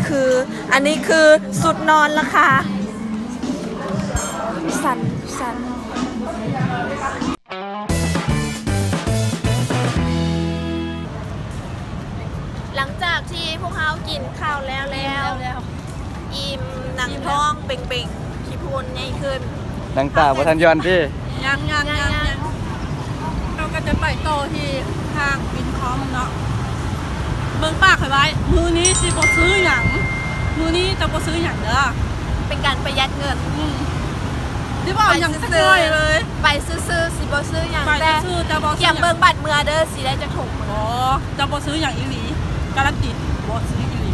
ຄື ອັນນີ້ຄືຊຸດນອນລະຄາ ສັ່ນ ສັ່ນ. ຫຼັງຈາກທີ່ພວກເຮົາກິນຂ້າວແລ້ວແລ້ວ ອີ່ມ ໜັງທ້ອງເບັງໆ ຂີ້ພຸ່ນໃຫຍ່ຂຶ້ນ. ໜັງຕາບໍ່ທັນຢ່ອນຕິ? ຍັງໆໆໆ ເຮົາກໍຈະໄປຕໍ່ທີ່ຫ້າງວິນທອມເນາະ. ເບິ່ງປາກຂ້ອຍໄວ້ ມື້ນີ້ຊິບໍ່ຊື້ຫຍັງ ມື້ນີ້ຈະບໍ່ຊື້ຫຍັງເດີ ເປັນການປະຢັດເງິນ. ອືມ ຊິບໍ່ເອົາຫຍັງຈັກໜ້ອຍເລີຍ ໄປຊື່ໆ ຊິບໍ່ຊື້ຫຍັງ ໄປຊື່ໆ ແຕ່ ແຕ່ ຈະບໍ່ ກຽມເບິ່ງບັດເມືອເດີ ຊິໄດ້ຈັກຖົງ. ບໍ່ ຈະບໍ່ຊື້ຫຍັງອີ່ຫຼີ ກາລັນຕີ ບໍ່ຊື້ອີ່ຫຼີ.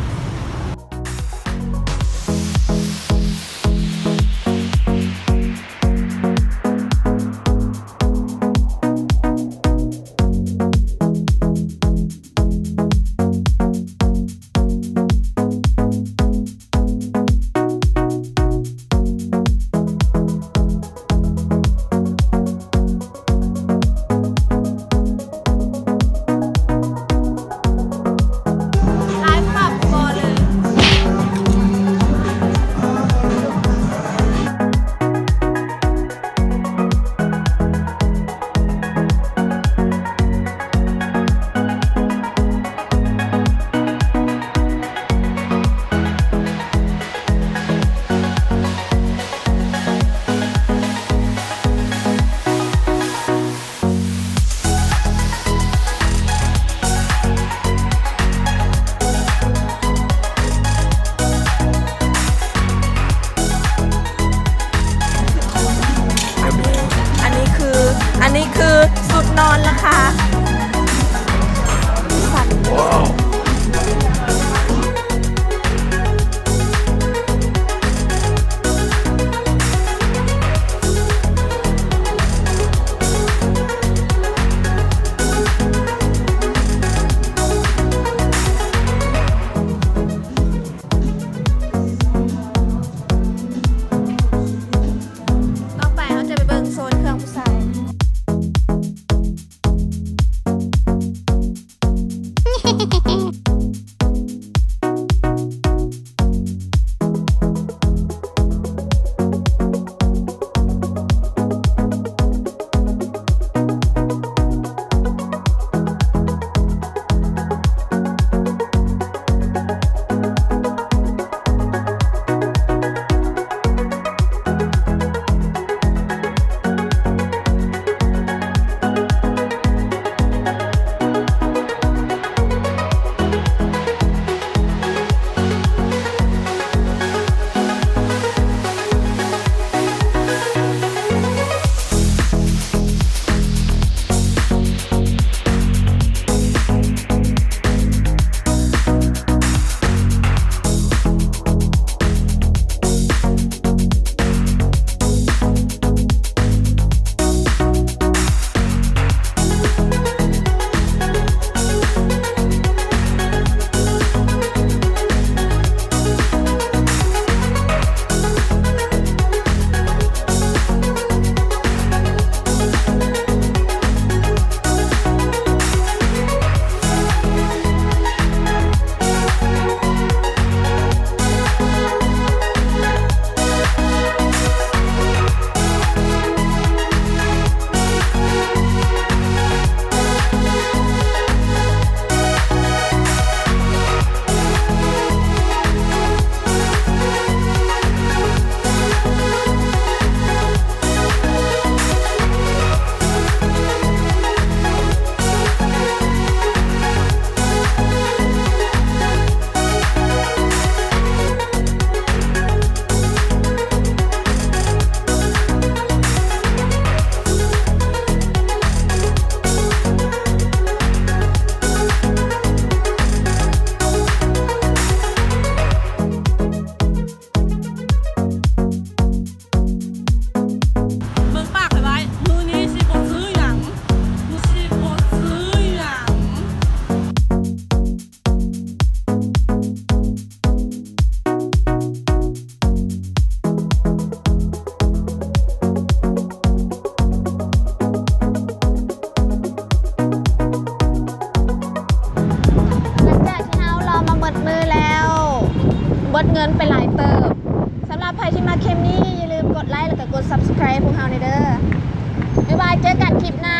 ໝົດເງິນໄປຫຼາຍເຕີບ. ສຳລັບໃຜທີ່ມັກເຄມມີ ຢ່າລືມກົດໄລ ແລ້ວກໍກົດ Subscribe ພວກເຮົາແດ່ເດີ. ບາຍບາຍ ເຈີກັນຄລິບໜ້າ.